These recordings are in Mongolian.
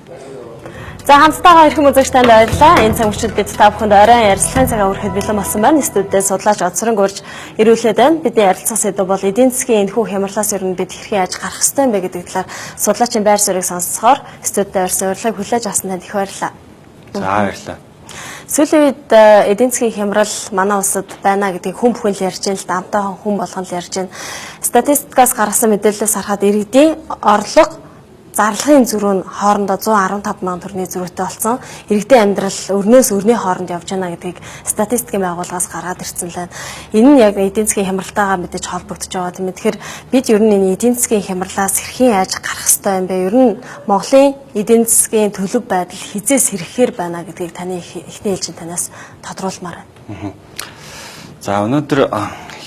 За, хамттайгаа эрхэм үзэгч танд баярлалаа. Энэ цаг мөчид бид та бүхэнд оройн ярилцлагын цагаа хүрэхэд бэлэн болсон байна. Студидээ судлаач Одсорон гурж ирүүлээд байна. Бидний ярилцах сэдэв бол эдийн засгийн энэхүү хямралаас ер нь бид хэрхэн яаж гарах ёстой юм бэ гэдэг талаар судлаачийн байр суурийг сонсцохоор студидээ ирсэн урилгыг хүлээж авсан танд их баярлалаа. За, баярлалаа. Сүүлийн үед эдийн засгийн хямрал манай улсад байна гэдгийг хүн бүхэн л ярьж байна л да. Амтаа хүн болгон л ярьж байна. Статистикаас гаргасан мэдээллээс харахад иргэдийн орлого зарлагын зөрүү нь хоорондоо 115 мянган төгрөгийн зөрүүтэй болсон. Иргэдийн амьдрал өрнөөс өрний хооронд явж байна гэдгийг статистикийн байгууллагаас гаргаад ирсэн л байна. Энэ нь яг эдийн засгийн хямралтайгаа мэдээж холбогдож байгаа, тийм ээ. Тэгэхээр бид ер нь энэ эдийн засгийн хямралаас хэрхэн яаж гарах ёстой юм бэ? Ер нь Монголын эдийн засгийн төлөв байдал хэзээ сэргэхээр байна гэдгийг таны эхний ээлжинд танаас тодруулмаар байна. За, өнөөдөр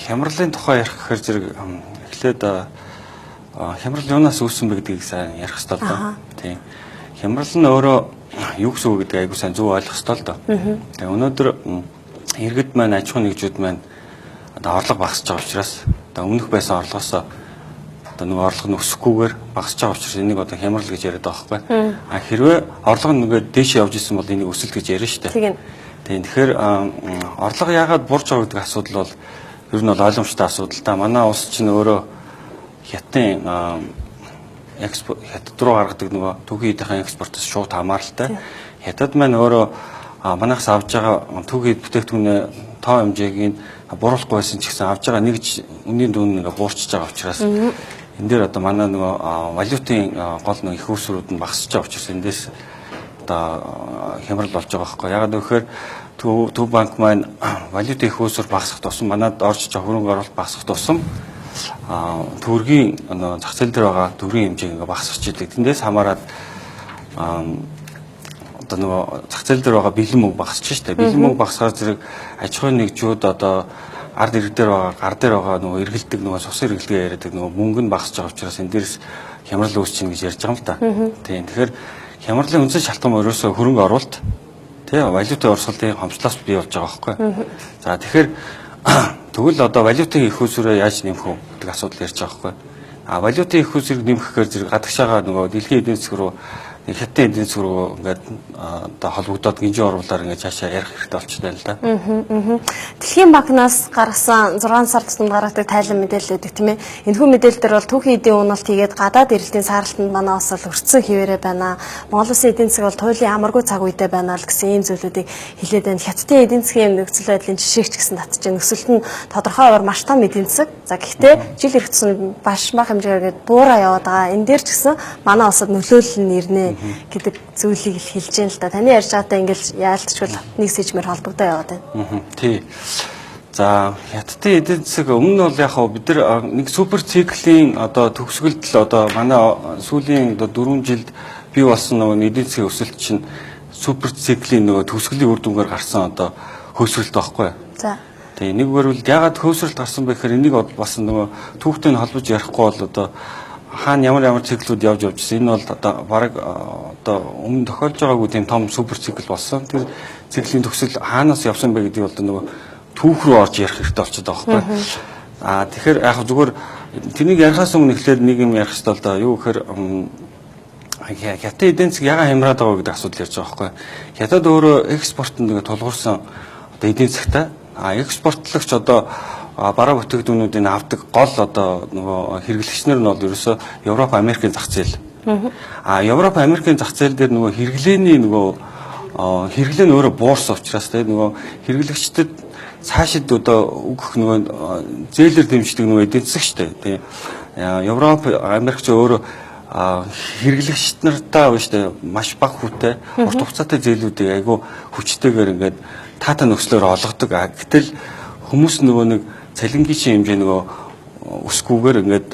хямралын тухай ярих гэхээр зэрэг эхлээд хямрал юунаас үүссэн бэ гэдгийг сайн ярих ёстой л доо. Тийм. Хямрал нь өөрөө юу гэсэн үг гэдгийг аягүй сайн зөв ойлгох ёстой л доо. Тэгээ өнөөдөр иргэд маань, аж ахуйн нэгжүүд маань одоо орлого багасж байгаа учраас, одоо өмнөх байсан орлогоос одоо нөгөө орлого нь өсөхгүйгээр багасж байгаа учраас энийг одоо хямрал гэж яриад байгаа байхгүй. А хэрвээ орлого нь нөгөө дээшээ явж исэн бол энийг өсөлт гэж ярина шүү дээ. Тийм. Тэгэхээр орлого яагаад буурч байгаа гэдэг асуудал бол ер нь бол ойлгомжтой асуудал та. Манай улс чинь өөрөө хятадын экспорт, хятад руу гаргадаг нөгөө түүхий эдийн экспортоос шууд хамааралтай. Хятад маань өөрөө манайхаас авж байгаа түүхий эд бүтээгдэхүүнээ тоо хэмжээг нь бууруулахгүй байсан ч гэсэн авж байгаа нэг үнийн дүн ингээ буурчж байгаа учраас энэ дээр одоо манай нөгөө валютын гол нөгөө их үүсвэрүүд нь багасж байгаа учраас эндээс одоо хямрал болж байгаа байхгүй. Ягаад гэвэл Төв банк маань валютын их үүсвэр багасах тусам, манад орж байгаа хөрөнгө оруулалт багасах тусам төгрөгийн зах зээл дээр байгаа төгрөгийн хэмжээг ингээ багасгах идэг. Тэндээс хамаарат одоо нөгөө зах зээл дээр байгаа бэлэн мөнгө багасч штэ. Бэлэн мөнгө багасгаар зэрэг аж ахуйн нэгжүүд одоо ард ирэг дээр байгаа, гар дээр байгаа нөгөө эргэлдэг, нөгөө цус эргэлдэгээ яриадаг нөгөө мөнгө нь багасж байгаа учраас энэ дээрс хямрал үүсч чинь гэж ярьж байгаа юм л та. Тийм. Тэгэхээр хямралын үндсэн шалтгаан ерөөсөө хөрөнгө оруулалт, тийм, валютын урсгалын хомсдлоос бий болж байгаа байхгүй. За, тэгэхээр тэгвэл одоо валютын их үүсвэрээ яаж нэмэх вэ гэдэг асуудал ярьж байгаа байхгүй. А валютын их үүсвэрийг нэмэх гэхээр зэрэг гадагшаага нөгөө дэлхийн эдийн засаг руу, хятадын эдийн засаг руу ингээд одоо холбогдоод гинжин оруулаар ингээд цаашаа ярих хэрэгтэй болчихлоо л да. Дэлхийн банкнаас гаргасан 6 сар тутамд гаргадаг тайлан мэдээлэл өгдөг, тийм ээ. Энэхүү мэдээлэл дээр бол түүхий эдийн уналт хийгээд гадаад эрэлтийн сааралтанд манай улс бол өртсөн хэвээрээ байна. Монгол улсын эдийн засаг бол туйлын амаргүй цаг үедээ байна л гэсэн ийм зүйлүүдийг хэлээд байна. Хятадын эдийн засгийн нөхцөл байдлын жишээг ч гэсэн татж байна. Өсөлт нь тодорхой хувиар маш том эдийн засаг. За, гэхдээ жил ирэх тусам маш бага хэмжээгээр буура яваад байгаа. Энэ дээр ч гэсэн манай улсад нөлөөлөл нь ирнэ гэдэг зүйлийг л хэлж байна л да. Таны ярьж байгаатай ингээл яалтчгүй нэг сэжмээр холбогдоо яваад байна. Тий. За, хятадын эдийн засаг өмнө нь бол яг хав бид нар нэг супер циклийн одоо төгсгөлд л одоо манай сүүлийн одоо 4 жилд бий болсон нөгөө эдийн засгийн өсөлт чинь супер циклийн нөгөө төгсгөлийн үр дүнгээр гарсан одоо хөөсрөлт байхгүй. За. Тэгээ нэг үгээр ягаад хөөсрөлт гарсан бэ гэхээр энийг бас нөгөө түүхтэй нь холбож ярихгүй бол одоо хаана ямар ямар циклүүд явж явжсэн. Энэ бол одоо бараг одоо өмнө тохиолж байгаагүй тийм том супер цикл болсон. Тэр циклийн төгсөл хаанаас явсан бэ гэдгийг бол нөгөө түүх рүү орж ярих хэрэгтэй болчиход байгаа байхгүй. Аа, тэгэхээр яг зүгээр тэрнийг ярихаас өмнө эхлээд нэг юм ярих хэрэгтэй л да. Юу гэхээр хятадын эдийн засаг ягаад хямраад байгаа гэдэг асуудал ярьж байгаа байхгүй. Хятад өөрөө экспортод нэг тулгуурсан одоо эдийн засагтай. А экспортлогч одоо бараа бүтээгдэхүүнүүдийг авдаг гол одоо нөгөө хэрэглэгч нар нь бол ерөөсөө Европ, Америкийн зах зээл. А Европ, Америкийн зах зээл дээр нөгөө хэрэглээний нөгөө хэрэглээ нь өөрөө буурсан учраас те нөгөө хэрэглэгчдэд цаашид одоо өгөх нөгөө зээлэр дэмждэг нөгөө эдийн засаг шүү дээ. Тийм. Европ, Америк ч өөрөө хэрэглэгчд нартаа биш үү, маш бага хүүтэй урт хугацаатай зээлүүдийг айгүй хүчтэйгээр ингээд таатай нөхцлөөр олгодог. Гэтэл хүмүүс нөгөө нэг цалингийн хэмжээ нөгөө өсгүүгээр ингээд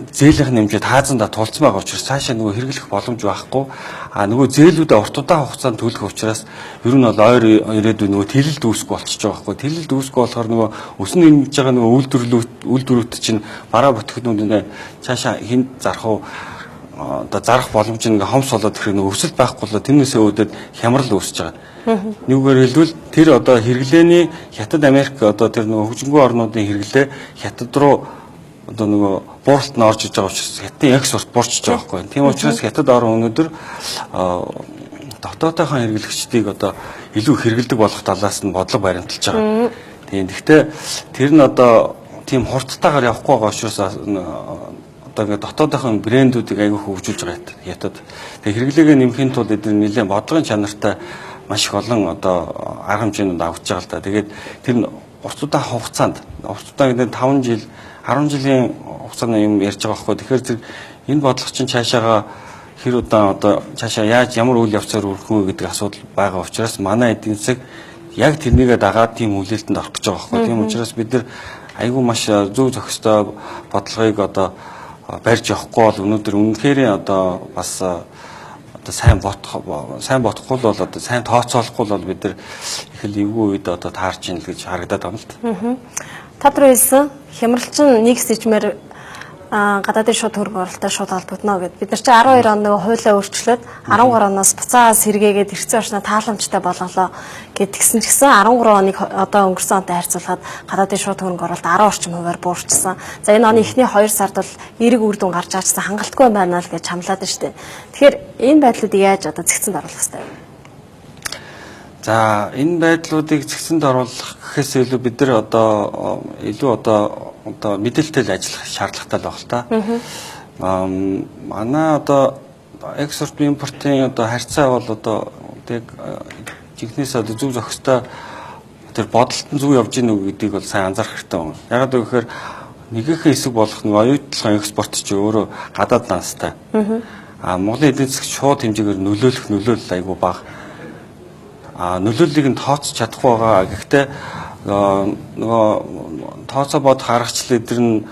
зээлийнх нь хэмжээ таазандаа тулцсан байгаа учраас цаашаа нөгөө хэрэглэх боломж байхгүй. А нөгөө зээлүүдээ урт удаан хугацаанд төлөх учраас ер нь бол ойр ирээдүй нөгөө тэлэлт үүсэхгүй болчихж байгаа байхгүй. Тэлэлт үүсэхгүй болохоор нөгөө өсөн нэмж байгаа нөгөө үйлдвэрлүүд чинь бараа бүтээгдэхүүнүүдээ цаашаа хэн зарах уу, одоо зарах боломж нь ингээ хомс болоод ирэхээр нөгөө өсөлт байхгүй болоод тэрнээсээ үүдээд хямрал үүсэж байгаа. Нэгүгээр хэлбэл тэр одоо хэрэглээний Хятад, Америк одоо тэр нөгөө хөгжингүй орнуудын хэрэглээ Хятад руу одоо нөгөө бууралт нь орж иж байгаа учраас хятадын экспорт буурч байгаа байхгүй. Тийм учраас хятад орон өнөөдөр дотоодынхаа хэрэглэгчдийг одоо илүү хэрэгэлдэг болох талаас нь бодлого баримталж байгаа. Тийм. Гэхдээ тэр нь одоо тийм хурдтайгаар явахгүй байгаа учраас одоо ингээд дотоодынхаа брэндүүдийг аягүй хөгжүүлж байгаа хятад. Тэгээ хэрэглээгээ нэмэхийн тулд эдгээр нэлээд бодлогын чанартай маш их олон одоо арга хэмжээнүүд авч байгаа л да. Тэгээд тэр нь урт удаан хугацаанд, урт удаан гэдэг 5 жил, 10 жилийн хугацаанд юм ярьж байгаа байхгүй. Тэгэхээр зэрэг энэ бодлого чинь цаашаага хэр удаан одоо цаашаа яаж ямар үйл явцаар өрнөх вэ гэдэг асуудал байгаа учраас манай эдийн засаг яг тэрнийгээ дагаад тийм хүлээлтэнд орох гэж байгаа байхгүй. Тийм учраас бид нар айгүй маш зөв зохистой бодлогыг одоо барьж явахгүй бол өнөөдөр үнэхээр одоо бас одоо сайн бодохгүй бол одоо сайн тооцоолохгүй бол бид нар их л эвгүй үед одоо таарч ийн л гэж харагдаад байна л да. Та түр хэлсэн хямралчин нэг сэжмээр гадаадын шууд хөрөнгө оруулалттай шууд холбогдно гэд. Бид нар чи 12 он нөгөө хуулиа өөрчлөөд 13 оноос буцаа сэргээгээд эргэцэн орчноо тааламжтай болголоо гэд тэгсэн ч гэсэн 13 оныг одоо өнгөрсөн онтой харьцуулахад гадаадын шууд хөрөнгө оруулалт 10 орчим хувиар буурчсан. За энэ оны эхний 2 сард бол эерэг үр дүн гарч аачсан хангалтгүй байна л гэж хамлаад байна шүү дээ. Тэгэхээр энэ байдлуудыг яаж одоо зэгцэнд оруулах хэрэгтэй вэ? За энэ байдлуудыг зэгцэнд оруулах гэхээс илүү бид нар одоо илүү одоо мэдээлэлтэй л ажиллах шаардлагатай л байх л та. Манай одоо экспорт импортын одоо харьцаа бол одоо яг жинхнээс одоо зөв зохистой тэр бодолт нь зөв явж гинүү гэдгийг бол сайн анзаарах хэрэгтэй байна. Ягаад гэвэл нэгэнхэн хэсэг болох нэг оюутлогын экспорт чи өөрөө гадаад данстай. А Монголын эдийн засагт шууд хэмжээгээр нөлөөлөх нөлөөлөл айгүй бага. Нөлөөллийг нь тооцож чадахгүй байгаа. Гэхдээ нөгөө тооцоо бодох аргачлал эдэр нь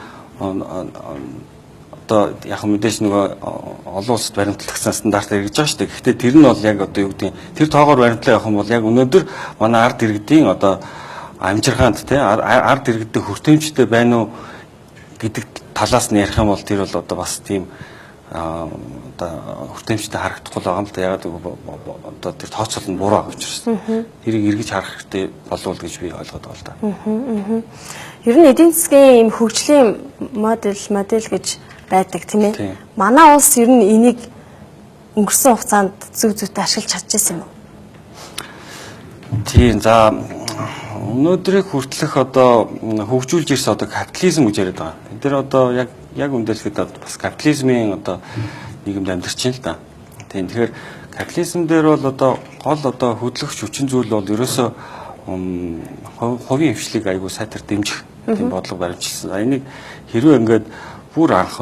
одоо яг мэдээж нөгөө олон улсад баримтлагдсан стандартаар эргэж байгаа шүү дээ. Гэхдээ тэр нь бол яг одоо юу гэдэг тэр тоогоор баримтлаа явах юм бол яг өнөөдөр манай ард иргэдийн одоо амжиргаанд те ард иргэдэд хүртээмжтэй байна уу гэдэг талаас нь ярих юм бол тэр бол одоо бас тийм одоо хүртээмжтэй харагдахгүй л байгаа юм л да. Ягаад гэвэл одоо тэр тооцоол нь буруу байгаа учраас тэрийг эргэж харах хэрэгтэй болов уу гэж би ойлгоод байгаа л да. Ер нь эдийн засгийн ийм хөгжлийн модель гэж байдаг тийм ээ. Манай улс ер нь энийг өнгөрсөн хугацаанд зөв зөвтэй ашиглаж чадчихсан юм уу? Тийм. За өнөөдрийг хүртэлх одоо хөгжүүлж ирсэн одоо капитализм гэж яриад байгаа. Бид нар одоо яг үндэслэхэд бас капитализмын одоо нийгэмд амьдарч байна л да. Тийм. Тэгэхээр капитализм дээр бол одоо гол одоо хөдлөгч хүчин зүйл бол ерөөсөө хувийн хвшлийг айгүй сайтар дэмжих тийм бодлого баримтчилсан. Энийг хэрвээ ингээд бүр анх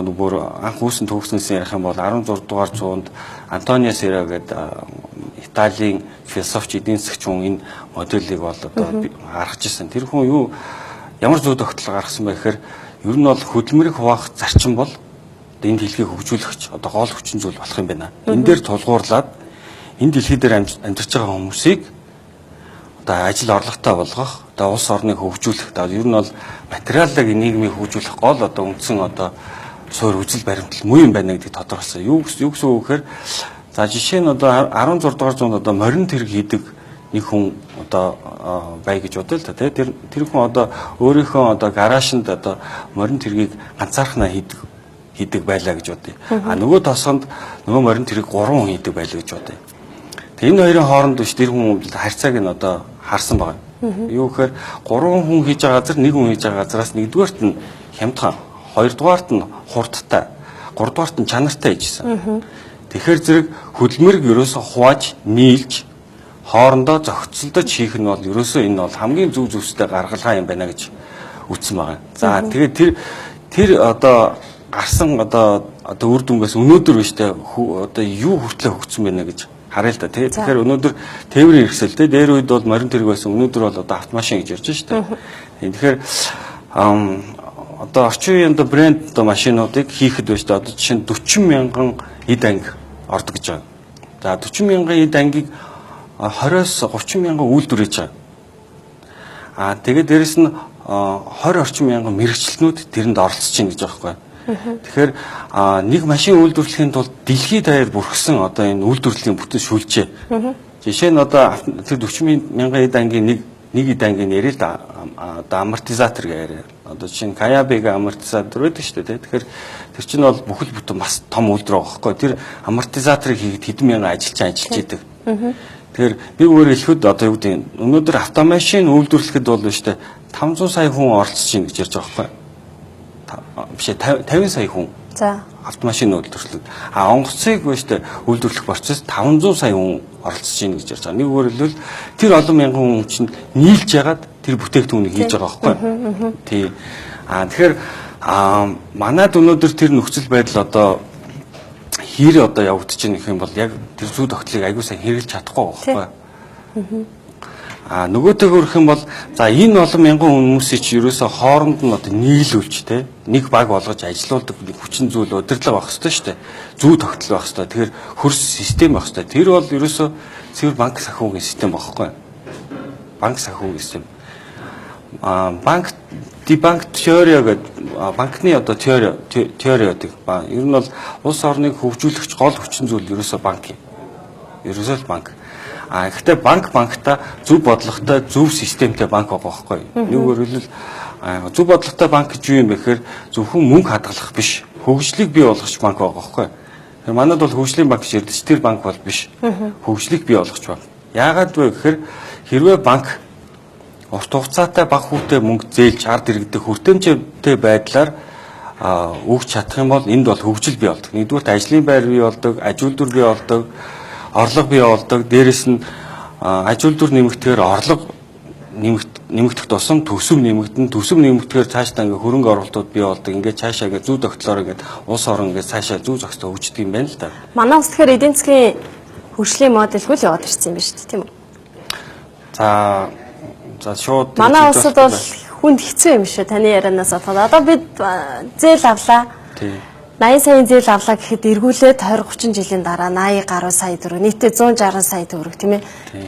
үүсэн төгснөөс ярих юм бол 16 дугаар зуунд Антонио Сера гэдэг Италийн философч эдийн засгч хүн энэ моделийг бол одоо гаргаж ирсэн. Тэр хүн юу ямар зөв тогтол гаргасан бэ гэхээр ер нь бол хөдөлмөрийг хуваах зарчим бол энэ дэлхийг хөгжүүлэгч одоо гол хүчин зүйл болох юм байна. Энэ дээр тулгуурлаад энэ дэлхий дээр амьдарч байгаа хүмүүсийг одоо ажил орлоготой болгох, одоо улс орныг хөгжүүлэх, одоо ер нь бол материалыг нийгмийг хөгжүүлэх гол одоо үндсэн одоо суурь үзэл баримтлал муу юм байна гэдгийг тодорхойлсон. Юу гэсэн үг гэхээр за жишээ нь одоо 16 дугаар зуунд одоо морин тэрэг хийдэг нэг хүн одоо бай гэж бодъё л да тий. Тэр хүн одоо өөрийнхөө одоо гараашнд одоо морин тэргийг ганцаархнаа хийдэг байлаа гэж бодъё. А нөгөө тосгонд нөгөө морин тэрэг 3 хүн хийдэг байлаа гэж бодъё. Тэгээ энэ хоёрын хооронд биш тэр хүн харьцааг нь одоо харсан байгаа. Юу гэхээр 3 хүн хийж байгаа газар нэг хүн хийж байгаа газараас нэгдүгээрт нь хямдхан, хоёрдугаарт нь хурдтай, гуравдугаарт нь чанартай хийжсэн. Тэгэхээр зэрэг хөдөлмөрийг ерөөсөө хувааж, нийлж хоорондоо зохицолдож хийх нь бол ерөөсөө энэ бол хамгийн зөв зөвстэй гаргалгаа юм байна гэж үтсэн байгаа. За тэгээд тэр одоо гарсан одоо үр дүнгээс өнөөдөр биш те одоо юу хүртлээ хөгжсөн байна гэж харъя л да тий. Тэгэхээр өнөөдөр тээврийн хэрэгсэл тий дээр үед бол морин тэрэг байсан, өнөөдөр бол одоо автомашин гэж ярьж шүү дээ. Тэгэхээр одоо орчин үеийн одоо брэнд одоо машинуудыг хийхэд байж та одоо жишээ нь 40,000 эд анги ордог гэж байна. За 40,000 эд ангийг 20-оос 30,000 үйлдвэр хийж байгаа. Аа тэгээд дээрэс нь 20 орчим мянган мэрэгчлэнүүд тэрэнд оролцож байна гэж байгаа байхгүй. Тэгэхээр нэг машин үйлдвэрлэхийн тулд дэлхийд даяар бүрхсэн одоо энэ үйлдвэрлэлийн бүтэн шүлжээ. Жишээ нь одоо тэр 40,000 эд ангийн нэг Нэг эдангийн нэрээ л одоо амортизатор гэж яриа. Одоо жишээ нь Каябиг амортизатор байдаг шүү дээ. Тэгэхээр тэр чинь бол бүхэл бүтэн бас том үйлдвэр байгаа байхгүй. Тэр амортизаторыг хийхэд хэдэн мянган ажилчин ажиллаж идэг. Тэгэхээр би өөр хэлэхэд одоо юу гэдэг нь өнөөдөр автомашин үйлдвэрлэхэд бол шүү дээ 500 сая хүн оролцож байна гэж ярьж байгаа байхгүй. Биш ээ, 50 сая хүн. За. Автомашин үйлдвэрлэхэд. А онгоцыг ба штэ үйлдвэрлэх процесс 500 сая хүн оролцож байна гэж ярьж байгаа. Нэг өөрөөр хэлбэл тэр олон мянган хүн чинь нийлж ягаад тэр бүтээгдэхүүнийг хийж байгаа байхгүй. Тий. А тэгэхээр манад өнөөдөр тэр нөхцөл байдал одоо хэр одоо явагдаж байна гэх юм бол яг тэр зүй тогтлыг аягүй сайн хэрэглэж чадахгүй байгаа байхгүй. А нөгөөтэйгөр гэх юм бол за энэ олон мянган хүмүүсийг чи ерөөсө хооронд нь одоо нийлүүлж те нэг баг болгож ажилуулдаг нэг хүчин зүйл удирдлага байх ёстой шүү дээ. Зүй тогтол байх ёстой. Тэгэхээр хөрс систем байх ёстой. Тэр бол ерөөсө цэвэр банк санхүүгийн систем байхгүй. Банк санхүүгийн систем. А банк банк теори гэдэг банкны одоо теори гэдэг. Ер нь бол улс орныг хөгжүүлэгч гол хүчин зүйл ерөөсө банк юм. Ерөөсөө л банк. А гэхдээ банк банкта зөв бодлоготой, зөв системтэй банк байгаа байхгүй. Нэг өөрөөр хэлбэл зөв бодлоготой банк гэж юу юм бэ гэхээр зөвхөн мөнгө хадгалах биш, хөгжлийг бий болгох банк байгаа байхгүй. Тэгэхээр манад бол хөгжлийн банк гэж ярьдаг ч тэр банк бол биш. Хөгжлийг бий болгох банк. Яагаад вэ гэхээр хэрвээ банк урт хугацаатай бага хүүтэй мөнгө зээлж ард иргэдэг хүртээмжтэй байдлаар өгч чадах юм бол энд бол хөгжил бий болдог. Нэгдүгээрт ажлын байр бий болдог, аж үйлдвэр бий болдог, орлого бий болдог. Дээрэс нь аж үйлдвэр нэмэгдэхээр орлого нэмэгдэх тусам төсөв нэмэгдэн, төсөв нэмэгдэхээр цаашдаа ингээ хөрөнгө оруулалтууд бий болдог. Ингээ цаашаа ингээ зүй тогтлоор ингээ улс орон ингээ цаашаа зүй зохистой хөгждөг юм байна л да. Манай улс тэгэхээр эдийн засгийн хөгжлийн модельгүй л яваад ирсэн юм байна шүү дээ, тийм үү? За шууд манай улсад бол хүнд хэцүү юм шүү таны ярианаас бодоход. Одоо бид зээл авлаа. Тий. 80 саяын зээл авлаа гэхэд эргүүлээд 20 30 жилийн дараа 80 гаруй сая төгрөг, нийтдээ 160 сая төгрөг, тийм ээ. Тий.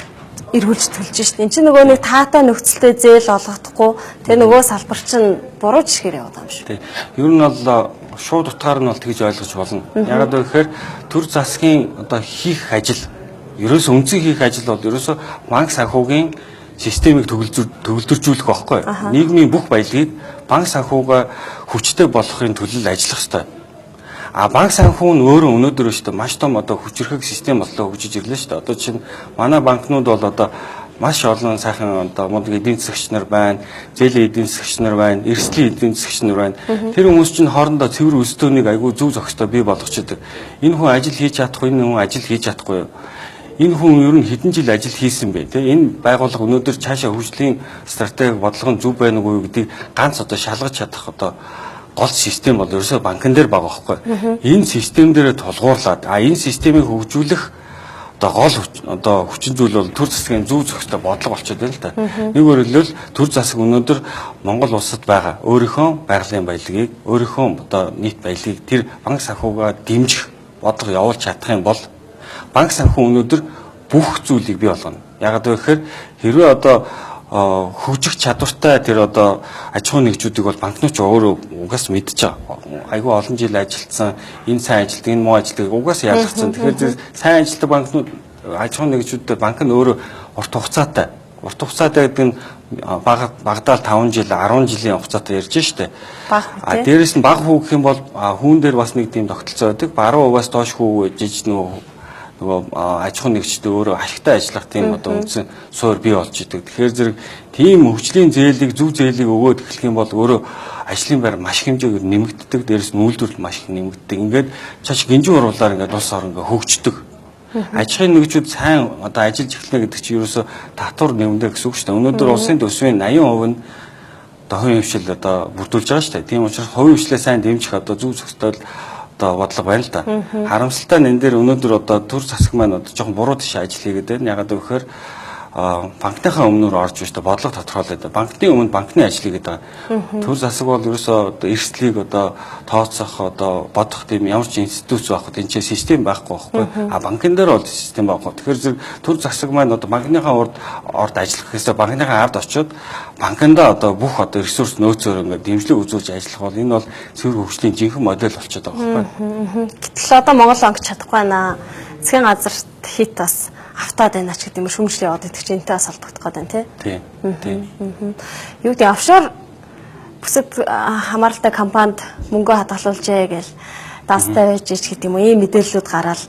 Эргүүлж төлж шít. Энд чинь нөгөө нэг таатай нөхцөлтэй зээл олгохдохгүй, тэгээ нөгөө салбар чинь буруу жишгээр яваад байгаа юм шүү. Тий. Ер нь бол шууд утгаар нь бол тэгж ойлгож болно. Ягаад вэ гэхээр төр засгийн одоо хийх ажил, ерөөсөө үндсэн хийх ажил бол ерөөсөө банк санхүүгийн системийг төгөлдржүүлэх байхгүй. Нийгмийн бүх баялагийг банк санхүүгээ хүчтэй болгохын төлөө ажиллах ёстой. А банк санхүү нь өөрөө өнөөдөр шүү дээ маш том одоо хүчирхэг систем боллоо хөгжиж ирлээ шүү дээ. Одоо чинь манай банкнууд бол одоо маш олон сайхан одоо мундаг эдийн засагч нар байна, зээлийн эдийн засагч нар байна, эрсдлийн эдийн засагч нар байна. Тэр хүмүүс чинь хоорондоо цэвэр өстөөнийг айгүй зөв зохистой бий болгочихдог. Энэ хүн ажил хийж чадахгүй, энэ хүн ажил хийж чадахгүй. Энэ хүн ер нь хэдэн жил ажил хийсэн бэ? Тэ энэ байгууллага өнөөдөр цаашаа хөгжлийн стратеги бодлого нь зөв байна уу гэдгийг ганц одоо шалгаж чадах одоо гол систем бол ерөөсөө банкн дээр байгаа байхгүй. Энэ систем дээрээ тулгуурлаад энэ системийг хөгжүүлэх одоо гол одоо хүчин зүйл бол төр засгийн зөв зохистой бодлого болчиход байна л да. Нэг өөрөлдөл төр засаг өнөөдөр Монгол улсад байгаа өөрийнхөө байгалийн баялагийг, өөрийнхөө одоо нийт баялагийг тэр банк санхүүгээ дэмжих бодлого явуулж чадах юм бол банк санхүү өнөөдөр бүх зүйлийг бий болгоно. Ягаад вэ гэхээр хэрвээ одоо хөгжих чадвартай тэр одоо аж ахуйн нэгжүүдийг бол банкнууд ч өөрөө угаас мэдж байгаа. Айгүй олон жил ажилласан, энэ сайн ажилтдаг, энэ муу ажилтдаг угаас ялгцсан. Тэгэхээр сайн ажилтдаг банкнууд аж ахуйн нэгжүүдэд банк нь өөрөө урт хугацаатай. Урт хугацаатай гэдэг нь багадаал 5 жил, 10 жилийн хугацаатай ярьж штэ. А дээрэс нь бага хүү гэх юм бол хүүн дээр бас нэг тийм тогтолцоо байдаг. 10%-аас доош хүү жиж нөгөө аж ахуйн нэгжтэй өөрөө ашигтай ажиллах тийм одоо үндсэн суурь бий болж идэг. Тэгэхээр зэрэг тийм хөгжлийн зээлийг зөв зээлийг өгөөд эхлэх юм бол өөрөө ажлын байр маш хэмжээгээр нэмэгддэг. Дээрээс нь үйлдвэрлэл маш их нэмэгддэг. Ингээд цааш гинжин уруулаар ингээд улс орон ингээд хөгждөг. Аж ахуйн нэгжүүд сайн одоо ажиллаж эхэлнэ гэдэг чинь ерөөсөө татвар нэмдэ гэсэн үг шүү дээ. Өнөөдөр улсын төсвийн 80% нь одоо хувийн хвшил одоо бүрдүүлж байгаа шүү дээ. Тийм учраас хувийн хвшлээ сайн дэмжих одоо зөв зохистой одоо бодлого байна л да. Харамсалтай нь энэ дээр өнөөдөр одоо төр засаг маань одоо жоохон буруу тийш ажил хийгээд байна. Ягаад гэвэл банкныхаа өмнөр орж биш та бодлого тодорхойлоод банкны өмнө банкны ажил хийгээд байгаа. Төр засаг бол ерөөсөө одоо эрсдлийг одоо тооцоох одоо бодох тийм ямар ч институт байхгүй, тийм ч систем байхгүй байхгүй. А банкн дээр бол систем байхгүй. Тэгэхээр зэрэг төр засаг маань одоо банкныхаа урд ажиллах гэхээсээ банкныхаа ард очиод банкндаа одоо бүх одоо ресурс нөөцөөр ингээд дэмжлэг үзүүлж ажиллах бол энэ бол цэвэр хөгжлийн жинхэнэ модель болчиход байгаа байхгүй. Гэтэл одоо Монгол банк чадахгүй байна. Засгийн газарт хит бас автаад байна ч гэдэг юм шүүмжлэл яваад идэх чинь энтэй бас холбогдох гэдэг нь тий. Тийм. Тийм. Юу гэдэг офшор бүсэд хамааралтай компанид мөнгө хадгалуулжээ гэл данстай байж ич гэдэг юм уу ийм мэдээллүүд гараал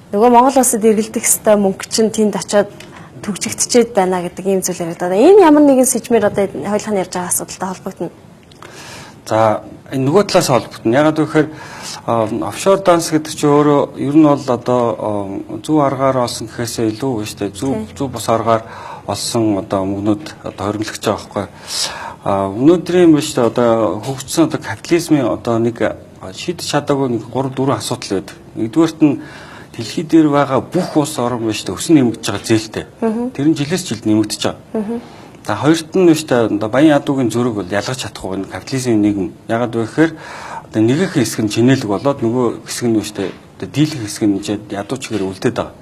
нөгөө Монгол улсад эргэлдэх хэвээр мөнгө чинь тэнд очиод түгжигдчихэд байна гэдэг ийм зүйл яригдаад. Энэ ямар нэгэн сэжмээр одоо хоёулахны ярьж байгаа асуудалтай холбогдно. За энэ нөгөө талаас холбогдно. Ягаад гэвэл офшор данс гэдэг чинь өөрөө ер нь бол одоо зөв аргаар олсон гэхээсээ илүү шүү дээ. Зөв бус аргаар олсон одоо мөнгнүүд одоо хоримтлогч байгаа байхгүй. Өнөөдрийн биш үү одоо хөгжсөн одоо капитализмын одоо нэг шийдэж чадаагүй нэг 3 4 асуудал байдаг. Нэгдүгээрт нь дэлхий дээр байгаа бүх улс орон биш үү өсөн нэмэгдэж байгаа зээлтэй. Тэр нь жилээс жилд нэмэгдэж байгаа. За хоёрт нь биш үү баян ядуугийн зөрүүг бол ялгаж чадахгүй энэ капитализмын нийгэм. Ягаад вэ гэхээр одоо нэгэн хэсэг нь чинээлэг болоод нөгөө хэсэг нь биш үү одоо дийлэх хэсэг нь ядуу чигээр үлдээд байгаа.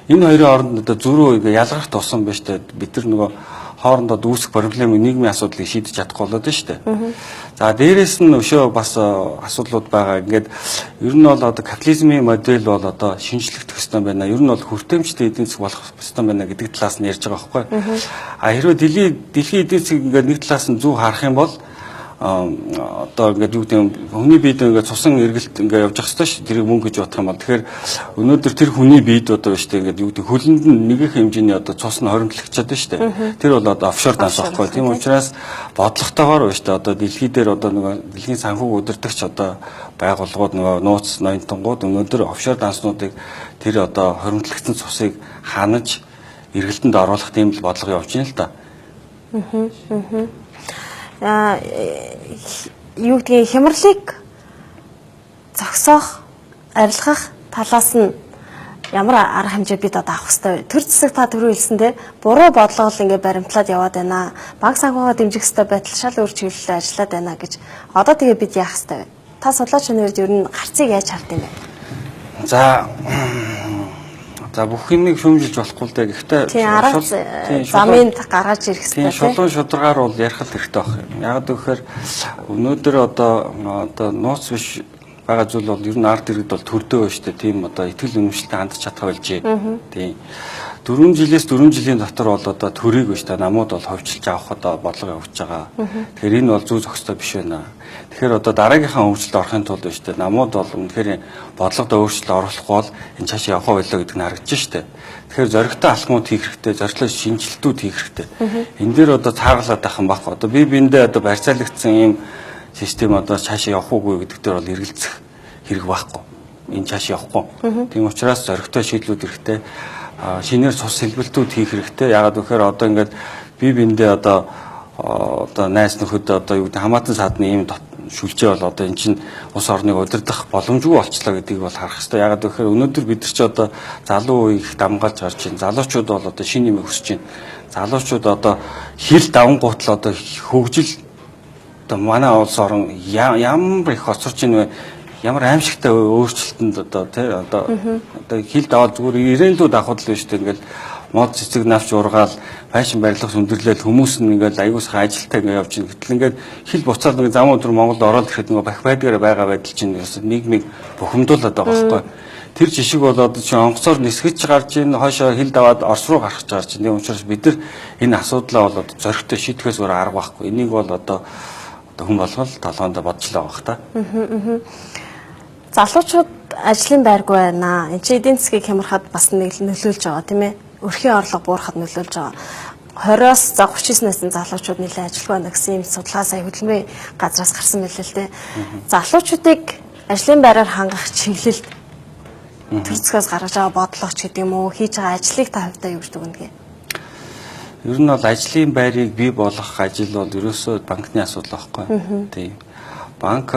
Энэ хоёрын хооронд одоо зөрүү ялгах тусам биш үү бид нар нөгөө хоорондоо үүсэх проблемыг нийгмийн асуудлыг шийдэж чадахгүй болоод байна шүү дээ. За дээрэс нь өшөө бас асуудлууд байгаа. Ингээд ер нь бол одоо капитализмын модель бол одоо шинжлэгдэх ёстой байна. Ер нь бол хүртээмжтэй эдийн засаг болох ёстой байна гэдэг талаас нь ярьж байгаа байхгүй. А хэрвээ дэлхийн эдийн засаг ингээд нэг талаас нь зөв харах юм бол одоо ингээд юу гэдэг юм хүний биед ингээд цусан эргэлт ингээд явж явах хэрэгтэй шүү. Тэрийг мөнгө гэж бодох юм бол тэгэхээр өнөөдөр тэр хүний биед одоо шүү дээ ингээд юу гэдэг хөлөнд нь нэгэн хэмжээний одоо цус нь хоримтлогчод байна шүү дээ. Тэр бол одоо офшор данс байхгүй. Тийм учраас бодлоготойгоор шүү дээ. Одоо дэлхий дээр одоо нөгөө дэлхийн санхүүг удирдагч одоо байгууллагууд нөгөө нууц ноёнтонгууд өнөөдөр офшор данснуудыг тэр одоо хоримтлогдсон цусыг ханаж эргэлтэнд оруулах тийм л бодлого явж байна л да. Юу гэдгийг хямралыг зогсоох, арилгах талаас нь ямар арга хэмжээ бид одоо авах ёстой вэ? Төр зэсэг та түрүү хэлсэн те буруу бодлого л ингээ баримтлаад яваад байна. Банк санхүүгээ дэмжих ёстой байтал шал өөр чиглэлээр ажиллаад байна гэж. Одоо тэгээ бид яах ёстой вэ? Та судлаач нарт ер нь гарцыг яаж хард юм бэ? За бүх юмыг шүүмжилж болохгүй л дээ. Гэхдээ арга замын гаргаж ирэх хэрэгтэй. Тийм шулуун шударгаар бол ярих л хэрэгтэй байх юм. Яг гэвэл өнөөдөр одоо нууц биш байгаа зүйл бол ер нь ард иргэд бол төрдөө байна шүү дээ. Тийм одоо итгэл үнэмшилтэй хандж чадах байжээ. Тийм. 4 жилээс 4 жилийн дотор бол одоо төрийг байна шүү дээ. Намууд бол ховчилж авах одоо бодлого явуулж байгаа. Тэгэхээр энэ бол зүй зохистой биш байна. Тэгэхээр одоо дараагийнхаа хөгжилд орохын тулд байна шүү дээ. Намууд бол үнэхээр бодлогодоо өөрчлөлт оруулахгүй бол энэ цаашаа явах байлаа гэдэг нь харагдаж шүү дээ. Тэгэхээр зоригтой алхмууд хийх хэрэгтэй, зорилттой шинжилтүүд хийх хэрэгтэй. Энэ дээр одоо цааглаад байх юм байхгүй. Одоо бие биендээ одоо барьцаалагдсан ийм систем одоо цаашаа явах уугүй гэдэг дээр бол эргэлзэх хэрэг байхгүй. Энэ цаашаа явахгүй. Тийм учраас зоригтой шийдлүүд хэрэгтэй. Шинээр цус сэлбэлтүүд хийх хэрэгтэй. Яагаад гэвэл одоо ингээд бие биендээ одоо найз нөхөд одоо юу гэдэг хамаатан саадны ийм шүлжээ бол одоо эн чинь улс орныг удирдах боломжгүй болчлоо гэдгийг бол харах хэрэгтэй. Яагаад гэвэл өнөөдөр бид нар чи одоо залуу үе их дамгаалж гарч байна. Залуучууд бол одоо шинэ юм хүсэж байна. Залуучууд одоо хил давангуутал одоо хөгжил одоо манай улс орон ямар их хоцорч байна вэ? Ямар аимшигтай өөрчлөлтөнд одоо тий одоо хил даваад зүгээр ирээнлүүд авахд л биш үү ингээл мод цэцэг навч ургаал фэшн барилга сүндэрлээл хүмүүс нь ингээл аягүй сайхан ажилтаа ингээ явж байна. Гэтэл ингээд хил буцаад нэг зам өдөр Монголд ороод ирэхэд нөгөө бах байдгаар байгаа байдал чинь ерөөсөө нийгмийг бухимдуулаад байгаа байхгүй. Тэр жишг бол одоо чи онгоцоор нисгэж гарч ийн хойшоо хил даваад Орос руу гарах гэж гарч ийн. Тийм учраас бид нар энэ асуудлаа бол одоо зоригтой шийдэхээс өөр арга байхгүй. Энийг бол одоо хүн болгол толгоонд бодж л байгаа бах та. Залуучууд ажлын байргүй байна. Энд чи эдийн засгийг хямрахад бас нэг нөлөөлж байгаа тийм ээ. Өрхийн орлого буурахад нөлөөлж байгаа. 20-оос 39 насны залуучууд нэлээд ажилгүй байна гэсэн юм судалгаа сая хөдөлмөрийн газраас гарсан байлээ л дээ. Залуучуудыг ажлын байраар хангах чиглэлд төр зэсгээс гаргаж байгаа бодлого ч гэдэг юм уу, хийж байгаа ажлыг та хувьдаа юу гэж дүгнэдэг? Ер нь бол ажлын байрыг бий болгох ажил бол ерөөсөө банкны асуудал байхгүй. Тийм. Банк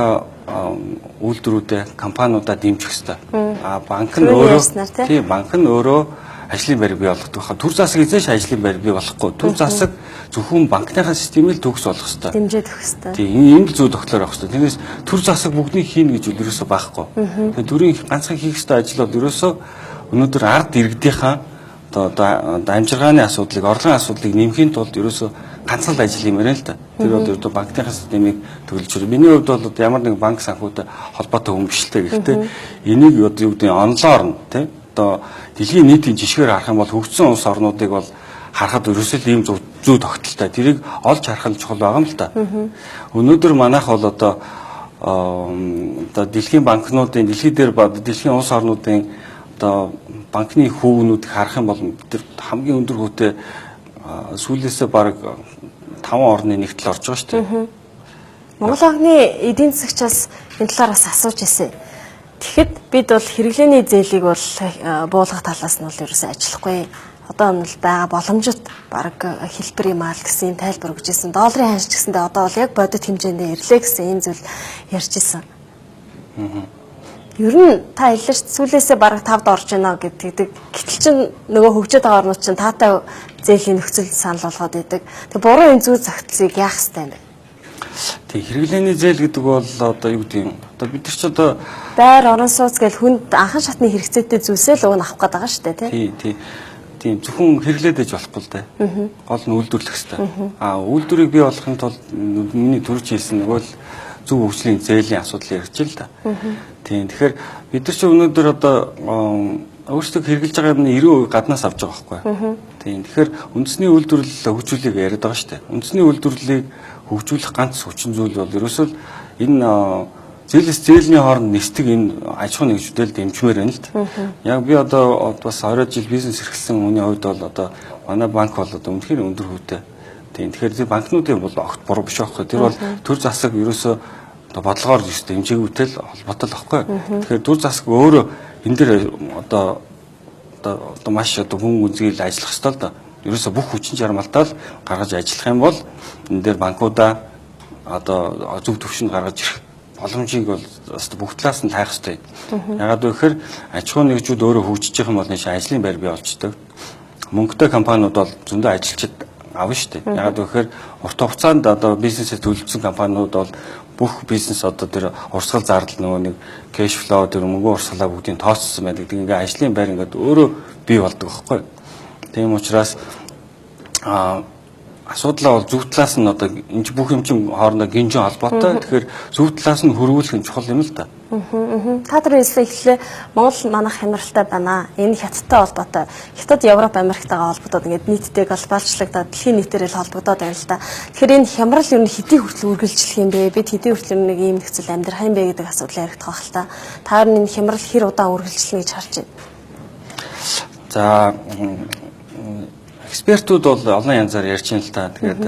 үйлдвэрүүдээ, компаниудаа дэмжих ёстой. А банк нь өөрөө тийм банк нь өөрөө ажлын байр бий болгодог хаа. Төр засаг эзэн ш ажлын байр бий болохгүй. Төр засаг зөвхөн банкныхаа системийг төгс болгох ёстой. Дэмжиж өгөх ёстой. Тийм ийм л зүй тогтлоор авах ёстой. Тэрнээс төр засаг бүгднийг хийнэ гэж ерөөсөө байхгүй. Тэгэхээр төрийн ганцхан хийх ёстой ажил бол ерөөсөө өнөөдөр ард иргэдийнхаа одоо амжиргааны асуудлыг, орлогын асуудлыг нэмэхийн тулд ерөөсөө ганцхан л ажил юм байна л да. Тэр бол ердөө банкныхаа системийг төлөвлөж байна. Миний хувьд бол ямар нэгэн банк санхүүтэй холбоотой хүн биш л дээ. Гэхдээ энийг одоо юу гэдэг нь онлоор нь тийм Одоо дэлхийн нийтийн жишгээр харах юм бол хөгжсөн улс орнуудыг бол харахад ерөөсөө л ийм зүй тогтолтой. Тэрийг олж харах нь чухал байгаа юм л та. Өнөөдөр манайх бол одоо дэлхийн банкнуудын дэлхий дээр дэлхийн улс орнуудын одоо банкны хүүгнүүдийг харах юм бол бид хамгийн өндөр хүүтэй сүүлээсээ бараг 5 орны нэгтэл орж байгаа шүү дээ. Монгол банкны эдийн засагчаас энэ талаар бас асууж ирсэн. Тэгэхэд бид бол хэрэглээний зээлийг бол буулгах талаас нь бол ерөөсөө ажиллахгүй. Одоо нь л байгаа боломжит бараг хэлбэр юм аа л гэсэн тайлбар өгч ирсэн. Долларын ханш ч гэсэндээ одоо бол яг бодит хэмжээндээ ирлээ гэсэн ийм зүйл ярьж ирсэн. Ер нь та хэллээ шүү дээ, сүүлээсээ бараг 5-д орж байна гэдэг. Гэтэл чин нөгөө хөгжөөд байгаа орнууд чинь таатай зээлийн нөхцөл санал болгоод идэг. Тэг буруу энэ зүй зохицлыг яах ёстой юм бэ? Тэг хэрэглээний зээл гэдэг бол одоо юу гэдэг юм? Одоо бид нар ч одоо байр, орон сууц гэл хүнд анхан шатны хэрэгцээтэй зүйлсээ л уг нь авах гээд байгаа шүү дээ, тий? Тий. Тийм зөвхөн хэрэглээд ээж болохгүй л дээ. Гол нь үйлдвэрлэх хэрэгтэй. Аа үйлдвэрийг бий болгохын тулд миний төрж хийсэн нөгөө л зөв хөгжлийн зээлийн асуудал ярьж л да. Тийм тэгэхээр бид нар ч өнөөдөр одоо өөрсдөө хэрэглэж байгаа юмны 90% гаднаас авч байгаа байхгүй. Тийм тэгэхээр үндэсний үйлдвэрлэл хөгжүүлэхийг яриад байгаа шүү дээ. Үндэсний үйлдвэрлэлийг хөгжүүлэх ганц хүчин зүйл бол ерөөсөө л энэ зээлээс зээлний хооронд нисдэг энэ аж ахуйн нэгжүүдэл дэмжмээр байна л да. Яг би одоо бас 20 жил бизнес эрхэлсэн хүний хувьд бол одоо манай банк бол одоо үнэхээр өндөр хүүтэй. Тийм тэгэхээр банкнуудын бол огт буруу биш байхгүй. Тэр бол төр засаг ерөөсөө одоо бодлогоор ерөөсөө дэмжээгүйтэй л холбоотой л байхгүй. Тэгэхээр төр засаг өөрөө энэ дэр одоо одоо маш одоо хүн үнзгийл ажиллах ёстой л да. Ерөөсөө бүх хүчин чармаалтаа л гаргаж ажиллах юм бол энэ дээр банкудаа одоо зөв төвшөнд гаргаж ирэх боломжийг бол бүх талаас нь тайх ёстой. Ягаад гэвэл аж ахуйн нэгжүүд өөрөө хөгжиж явах юм бол энэ ажлын байр бий болчдөг. Мөнгөтэй компаниуд бол зөндөө ажилчид авна шүү дээ. Ягаад гэвэл урт хугацаанд одоо бизнесээ төлөвлөсөн компаниуд бол бүх бизнес одоо тэр урсгал зардал нөгөө нэг cash flow тэр мөнгө урсгалаа бүгдийг тооцсон байдаг. Тэг ингээ ажлын байр ингээд өөрөө бий болдог байхгүй. Тийм учраас асуудлаа бол зөв талаас нь одоо энэ бүх юм чинь хоорондоо гинжин холбоотой. Тэгэхээр зөв талаас нь хөрвүүлэх нь чухал юм л да. Та нар хэлсэн эхлээ Монгол манайх хямралтай байна. Энэ Хятадтай холбоотой. Хятад Европ Америктайгаа холбогдоод ингээд нийтдээ глобалчлагдаад дэлхийн нийтээр л холбогдоод байна л да. Тэгэхээр энэ хямрал ер нь хэдий хүртэл үргэлжлэх юм бэ? Бид хэдий хүртэл нэг ийм нөхцөл амьдрах юм бэ гэдэг асуудал яригдах байх л та. Та нар энэ хямрал хэр удаан үргэлжлэнэ гэж харж байна? За экспертүүд бол олон янзаар ярьж байна л та. Тэгээд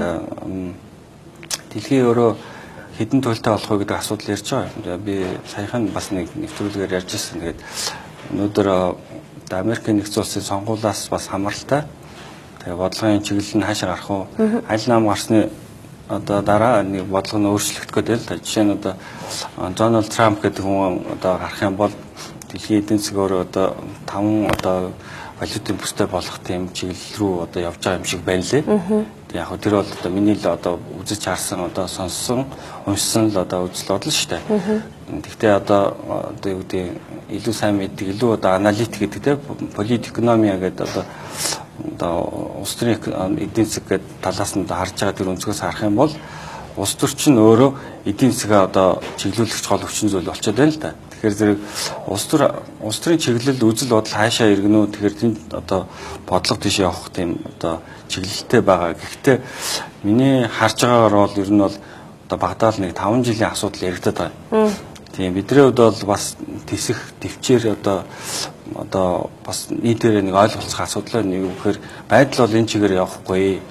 дэлхийн өөрөө хэдэн туйлтай болох вэ гэдэг асуудал ярьж байгаа. Би саяхан бас нэг нэвтрүүлгээр ярьж ирсэн. Тэгээд өнөөдөр Америкийн нэгдсэн улсын сонгуулиас бас хамааралтай. Тэгээд бодлогын чиглэл нь хаашаа гарах вэ? Аль нам гарсны одоо дараа нэг бодлого нь өөрчлөгдөх гэдэг л та. Жишээ нь одоо Дональд Трамп гэдэг хүн одоо гарах юм бол дэлхийн эдийн засаг өөрөө одоо 5 одоо валютын бүстэй болох тийм чиглэл рүү одоо явж байгаа юм шиг байна лээ. Тэг яг тэр бол одоо миний л одоо үзэж харсан одоо сонссон уншсан л одоо үзэл бодол шүү дээ. Гэхдээ одоо юу гэдэг илүү сайн мэддэг илүү одоо аналитик гэдэг те политэкономия гэдэг одоо улс төрийн эдийн засаг гэдэг талаас нь харж байгаа тэр өнцгөөс харах юм бол улс төр чинь өөрөө эдийн засгаа одоо чиглүүлэгч гол хүчин зүйл болчиход байна л да. Тэгэхээр зэрэг улс төрийн чиглэл үзэл бодол хаашаа иргэнэ үү? Тэгэхээр тэнд одоо бодлого тийш явах тийм одоо чиглэлтэй байгаа. Гэхдээ миний харж байгаагаар бол ер нь бол одоо багадаа л нэг 5 жилийн асуудал яригдаад байгаа. Тийм бидний хувьд бол бас тэсэх төвчээр одоо бас нийтээрээ нэг ойлголцох асуудал нэг юм гэхээр байдал бол энэ чигээр явахгүй.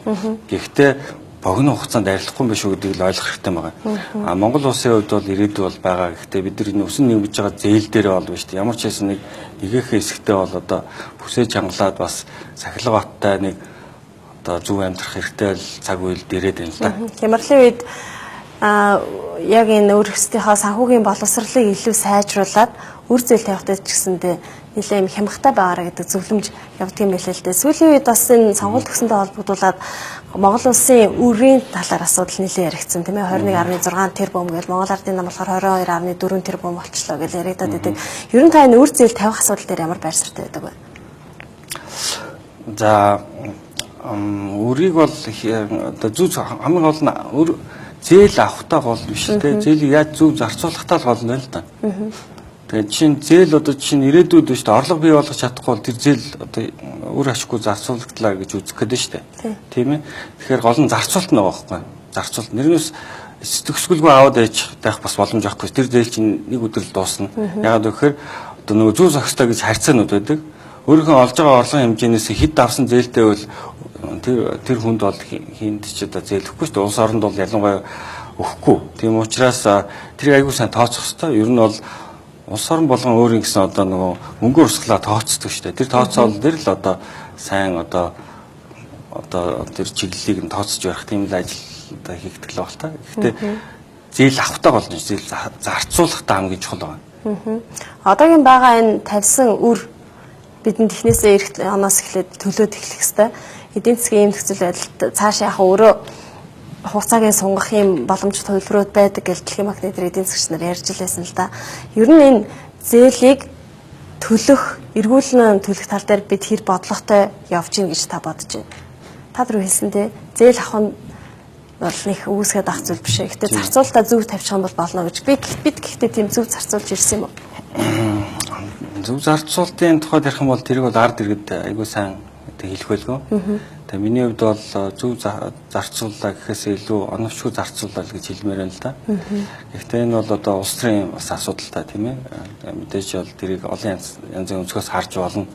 Гэхдээ богино хугацаанд арилахгүй юм биш үү гэдгийг л ойлгох хэрэгтэй байгаа. А Монгол улсын хувьд бол ирээдүй бол байгаа. Гэхдээ бид нар энэ өсөн нэмж байгаа зээл дээр бол биш үү? Ямар ч байсан нэг нэгэхээ хэсэгтээ бол одоо бүсээ чангалаад бас сахилга баттай нэг одоо зөв амьдрах хэрэгтэй л цаг үйл дээрээд байна л да. Хямралын үед яг энэ өөрсдийнхөө санхүүгийн боловсролыг илүү сайжруулад үр зээл тавихтай ч гэсэндээ нэлээд юм хямхтай байгаараа гэдэг зөвлөмж явдаг юм билээ л дээ. Сүүлийн үед бас энэ сонгуул төгсөнтэй холбогдуулаад Монгол улсын үрийн талаар асуудал нэлээд яригдсан тийм ээ. 21.6 тэрбум гэж Монгол Ардын нам болохоор 22.4 тэрбум болчлоо гэж яригдаад байдаг. Ер нь та энэ үр зээл тавих асуудал дээр ямар байр суурьтай байдаг вэ? За үрийг бол одоо зөв хамгийн гол нь үр зээл авахтаа гол биш те. Зээлийг яаж зөв зарцуулахтаа л гол нь л да. Тэгээд жишээ нь зээл одоо жишээ нь ирээдүйд биш орлого бий болгож чадахгүй бол тэр зээл одоо үр ашиггүй зарцуулагдлаа гэж үзэх гэдэг нь шүү дээ. Тийм ээ. Тэгэхээр гол нь зарцуулалт нэг байхгүй. Зарцуулалт. Нэрнээс төгсгөлгүй аваад ээж байх бас боломж байхгүй. Тэр зээл чинь нэг өдөр л дуусна. Ягаад гэвэл одоо нөгөө зүү зохистой гэж харьцаанууд байдаг. Өөрийнхөө олж байгаа орлогын хэмжээнээс хэд авсан зээлтэй бол тэр хүнд бол хинд ч одоо зээл өгөхгүй шүү дээ. Улс оронд бол ялангуяа өгөхгүй. Тийм учраас тэрийг аягүй сайн тооцох хэрэгтэй. Ер нь бол улс орон болгон өөрийн гэсэн одоо нөгөө мөнгө урсгалаа тооцдог шүү дээ. Тэр тооцоол дээр л одоо сайн одоо тэр чиглэлийг нь тооцож барих тийм л ажил одоо хийгдэх л баг та. Гэхдээ зээл авахтаа болж зээл зарцуулахтаа хамгийн чухал байна. Одоогийн байгаа энэ тавьсан үр бидэнд эхнээсээ эх оноос эхлээд төлөөд эхлэх хэвээр. Эдийн засгийн ийм нөхцөл байдалд цааш яхаа өөрөө хугацааг сунгах юм боломж төлбөрүүд байдаг гэж дэлхийн банкны дээр эдийн засгч нар ярьж лээсэн л да. Ер нь энэ зээлийг төлөх, эргүүлэн төлөх тал дээр бид хэр бодлоготой явж гин гэж та бодож байна. Та түр хэлсэн те зээл авах нь бол нэг үүсгээд авах зүйл биш ээ. Гэтэ зарцуулалтаа зөв тавьчих юм бол болно гэж. Бид гэхдээ тийм зөв зарцуулж ирсэн юм уу? Зөв зарцуулалтын тухайд ярих юм бол тэрийг бол ард иргэд айгүй сайн хэлэх байлгүй. Тэгээ миний хувьд бол зөв зарцууллаа гэхээс илүү оновчгүй зарцууллаа л гэж хэлмээр байна л да. Гэхдээ энэ бол одоо улс төрийн бас асуудал та тийм ээ. Мэдээж бол тэрийг олон янзын өнцгөөс харж болно.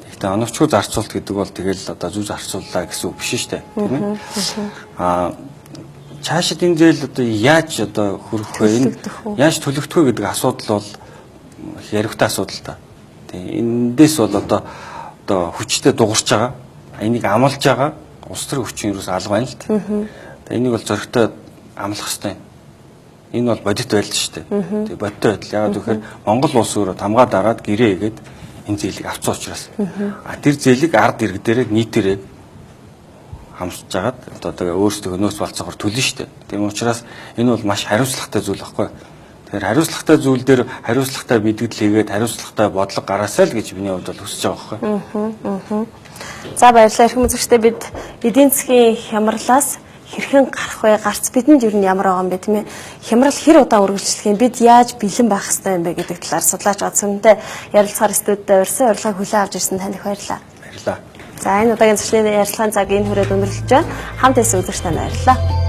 Гэхдээ оновчгүй зарцуулалт гэдэг бол тэгэл одоо зөв зарцууллаа гэсэн үг биш шүү дээ, тийм ээ. Аа цаашид энэ зээл одоо яаж одоо хөрөх вэ? Энэ яаж төлөгдөх вэ гэдэг асуудал бол яригтай асуудал та. Тийм эндээс бол одоо хүчтэй дугуйрч байгаа. Энийг амлаж байгаа улс төрийн хүчин юус алга байна л да. Тэгээ энийг бол зоригтой амлах хэрэгтэй. Энэ бол бодит байдал шүү дээ. Тэгээ бодит байдал. Яагаад гэвэл Монгол улс өөрөө тамгаа дараад гэрээ игээд энэ зээлийг авсан учраас. А тэр зээлийг ард иргэдэрээ нийтээрээ хамсаж жагаад одоо тэгээ өөрсдөө нөөц болцоогоор төлнө шүү дээ. Тийм учраас энэ бол маш хариуцлагатай зүйл байхгүй. Тэгэхээр хариуцлагатай зүйл дээр хариуцлагатай мэдгдэл хийгээд хариуцлагатай бодлого гаргаасай л гэж миний хувьд бол хүсэж байгаа байхгүй. За баярлалаа. Эрхэм үзэгчдээ бид эдийн засгийн хямралаас хэрхэн гарах вэ? Гарц бидэнд ер нь ямар байгаа юм бэ тийм ээ? Хямрал хэр удаан үргэлжлэх юм? Бид яаж бэлэн байх ёстой юм бэ гэдэг талаар судлаач Оцсөнтэй ярилцахаар студид урьсан урилгыг хүлээн авч ирсэн танд их баярлалаа. Баярлалаа. За энэ удаагийн зочны ярилцлагын цаг энэ хүрээд өндөрлөж байна. Хамт байсан үзэгч танд баярлалаа.